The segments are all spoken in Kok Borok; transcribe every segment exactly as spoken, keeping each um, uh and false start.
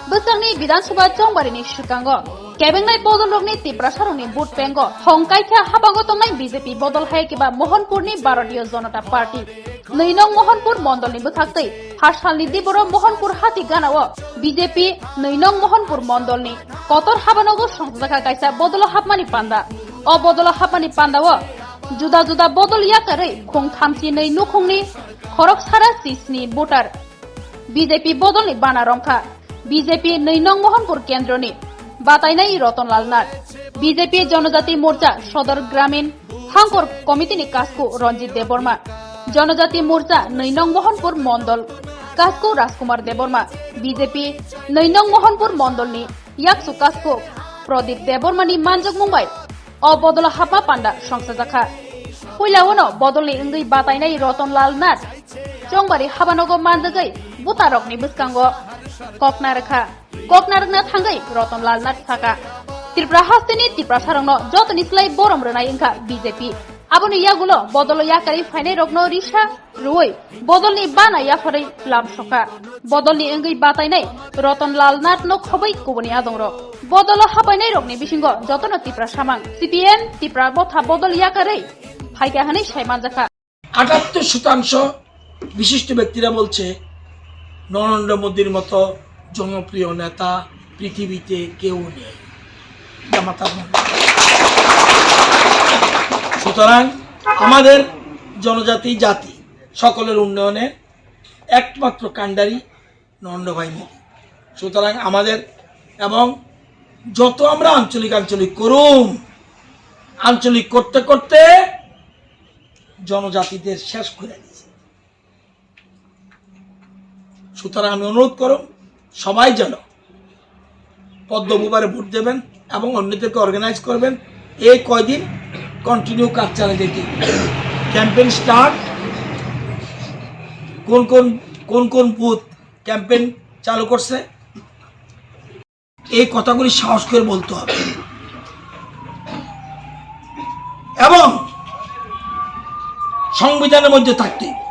Bwskangni Bidhan Sabha chongbarini swkango kebengnai bodolrokni Tiprasarokni vote bank-o thong kaikha habango tongnai B J P bodol hai khe ba Mohanpurni Bharatiya Janata Party. Nwi nong Mohanpur mondolni bwkhaktwi phasalni diboro Mohanpur hati ganao B J P nwi nong Mohanpur mondolni kotor habanogo songjakha kaisa bodolo hapmani panda. O bodolo hapmani pandao juda juda bodol yakarwi khung thamchi nwi nukhungni khorok sara chisni voter B J P bodolni bana romkha. B J P nwi nong Mohanpur kendroni batainai Rotonlal Nath, B J P Jonojati Morcha Sodor Gramin Hangkor Committee ni kasku Ranjit Debbarma, Jonojati Morcha nwi nong Mohanpur Mondol kasku Rajkumar Debbarma, B J P nwi nong Mohanpur Mondol ni yaksu kasku Pradip Debbarma ni manjak mung bai o bodolo hapma panda songsajakha. Puila uno bodolni wngwi batainai Rotonlal Nath chongbari habanogo manjagwi butarokni bwskango kokna rwkha. Kokna rwkna thangwi Rotonlal Nath saka, Tripura hasteni Tiprasarokno jotoni slai borom rwnai wngkha B J P. Aboni yagulo bodolo yakarwi phainairokno risa rwui bodolni bana yapharwi lam sokha. Bodolni wngwi batainai Rotonlal Nathno khobwi kubuni adongrok. Bodolo hapainairokni bisingo jotono Tiprasa mang C P M Tipra Motha bodol yakarwi phaikha hwnwi sai manjakha. আটাত্তর শতাংশ বিশিষ্ট ব্যক্তিরা বলছে নরেন্দ্র মোদীর মতো জনপ্রিয় নেতা পৃথিবীতে কেউ নেই। এটা মাথার মধ্যে। সুতরাং আমাদের জনজাতি জাতি সকলের উন্নয়নে একমাত্র কাণ্ডারি নরেন্দ্র ভাই মোদী। সুতরাং আমাদের এবং যত আমরা আঞ্চলিক আঞ্চলিক করুম, আঞ্চলিক করতে করতে জনজাতিদের শেষ করে দিয়েছে। সুতরাং আমি অনুরোধ করুম সবাই যেন পদ্ম বুবারে ভোট দেবেন এবং অন্যদেরকে অর্গানাইজ করবেন। এই কয়দিন কন্টিনিউ কাজ চালিয়ে যেতে, ক্যাম্পেইন স্টার্ট, কোন কোন কোন কোন বুথ ক্যাম্পেইন চালু করছে, এই কথাগুলি সাহস করে বলতে হবে এবং সংবিধানের মধ্যে থাকতে হবে।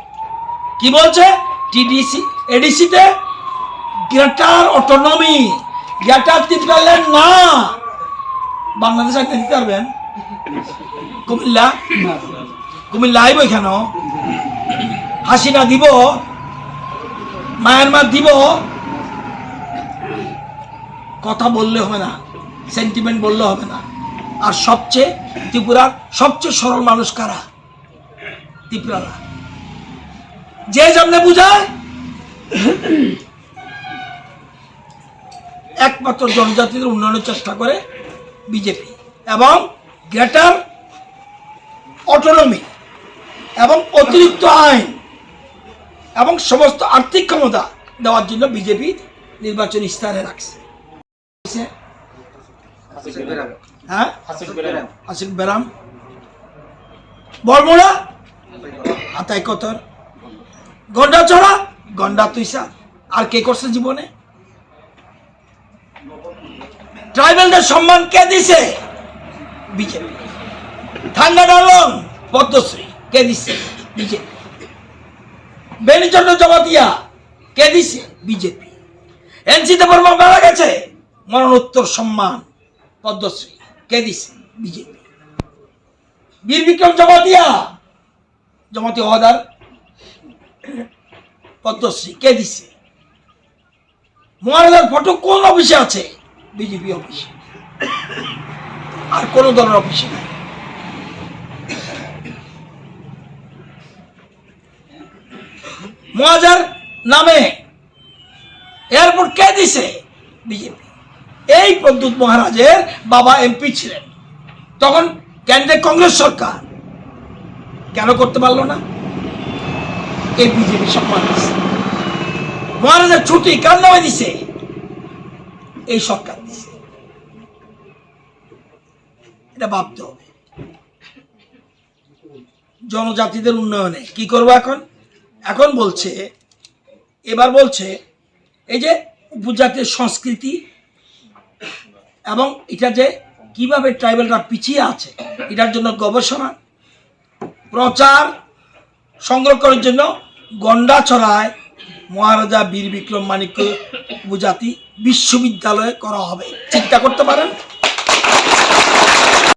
কি বলছে? টিডিসি, এডিসিতে গ্রেটার অটোনমি, গ্রেটার ত্রিপুরাল্যান্ড না। বাংলাদেশ আগে দিতে পারবেন? কুমিল্লা, কুমিল্লা আইব এখানে, হাসিনা দিব, মায়ানমার দিব। কথা বললে হবে না, সেন্টিমেন্ট বললে হবে না। আর সবচেয়ে ত্রিপুরার সবচেয়ে সরল মানুষ কারা? ত্রিপুরারা। যে যেমনে বুঝায়, একমাত্র জনজাতিদের উন্নয়নের চেষ্টা করে বিজেপি এবং গ্রেটার অটোনমি এবং অতিরিক্ত আইন এবং সমস্ত আর্থিক ক্ষমতা দেওয়ার জন্য বিজেপি নির্বাচন ইশতেহারে রাখছে। হ্যাঁ? আসিফ বেরাম। বরমুড়া? আতাই কতর। গন্ডাছড়া? গন্ডা তুইসা। আর কে করছে জীবনে? ট্রাইবেলদের সম্মান কে দিছে? বিজেপি। থাঙ্গা ডালং পদ্মশ্রী কে দিছে? বিজেপি। বেনিচন্দ্র জমাতিয়া কে দিছে? বিজেপি। এনসি দেববর্মা মারা গেছে, মরণোত্তর সম্মান পদ্মশ্রী কে দিছে? বিজেপি। বীর বিক্রম জমাতিয়া, জমাতিয়া হওয়াদার পদ্মশ্রী কে দিছে? মহারাজার ফটো কোন অফিসে আছে? বিজেপি অফিসে, আর কোন দলের অফিসে নাই। মহারাজার নামে এয়ারপোর্ট কে দিছে? বিজেপি। এই প্রদ্যুৎ মহারাজের বাবা এমপি ছিলেন, তখন কেন্দ্রে কংগ্রেস সরকার, কেন করতে পারলো না? এই বিজেপি সম্মান দিছে। মহারাজার ছুটি কার নামে দিছে? এই সরকার দিছে। এটা ভাবতে হবে। জনজাতিদের উন্নয়নে কি করবো এখন? এখন বলছে, এবার বলছে, এই যে উপজাতির সংস্কৃতি এবং এটা যে কিভাবে ট্রাইবেলরা পিছিয়ে আছে, এটার জন্য গবেষণা, প্রচার, সংগ্রহ করার জন্য গন্ডাছড়ায় মহারাজা বীর বিক্রম মাণিক্য উপজাতি বিশ্ববিদ্যালয় করা হবে। চিন্তা করতে পারেন।